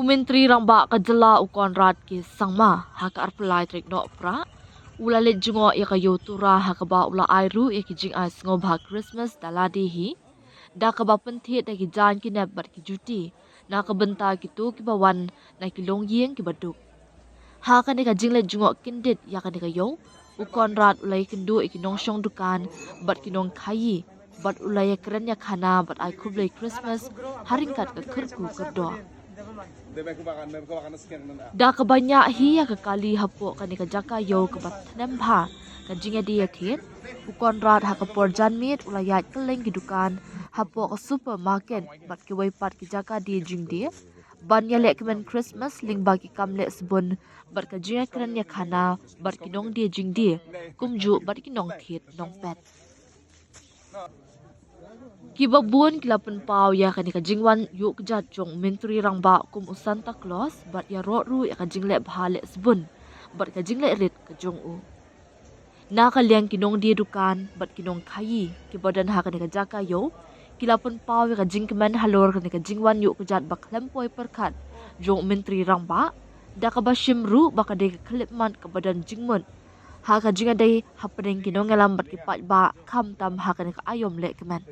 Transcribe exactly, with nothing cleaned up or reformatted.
U Myntri Rangbah ka jylla u Conrad K Sangma ha ka arphew lai tarik Nohprah u la leit jngoh ïa ka ïew Tura ha kaba u la ai ruh ïa ki jingai sngewbha Christmas da lade hi, da kaba pynthied da ki jaiñ ki nep bad ki juti na ka bynta kito kiba wan na ki longïing kiba duk. Ha kane ka jingleit jngoh kyndit ïa kane ka ïew, u Conrad u la ïakynduh ïa ki nongshong dukan bad ki nongkhaïi bad u la ïakren ïakhana bad ai khublei Christmas ha ryngkat ka kyrkhu kyrdoh. Da kaba ñiah hi ïa ka kali hapoh kane ka jaka ïew kaba tnem bha ka jingïadie ïathied, u Conrad ha ka por janmiet u la ïaid kylleng ki dukan hapoh ka supermarket bad kiwei pat ki jaka die jingdie ban ïalehkmen Christmas lyngba ki kam leh sbun bad ka jingïakren ïakhana bad ki nongdie jingdie kumjuh bad ki nongthied nongpet. Kiba bun ki la pynpaw ïa kane ka jingwan ïuh kjat jong u Myntri Rangbah kum u Santa Claus bad ïaroh ruh ïa ka jingleh bha leh sbun bad ka jingleh rit ka jong u. Na ka liang ki nongdie dukan bad ki nongkhaïi kiba don ha kane ka jaka ïew ki la pynpaw ïa ka jingkmen halor kane ka jingwan ïuh kjat ba khlem poi pyrkhat jong u Myntri Rangbah, da kaba shim ruh ba ka dei ka khyllipmat kaba don jingmut ha ka jingïadei hapdeng ki nongïalam bad ki paidbah, khamtam ha kane ka aïom lehkmen.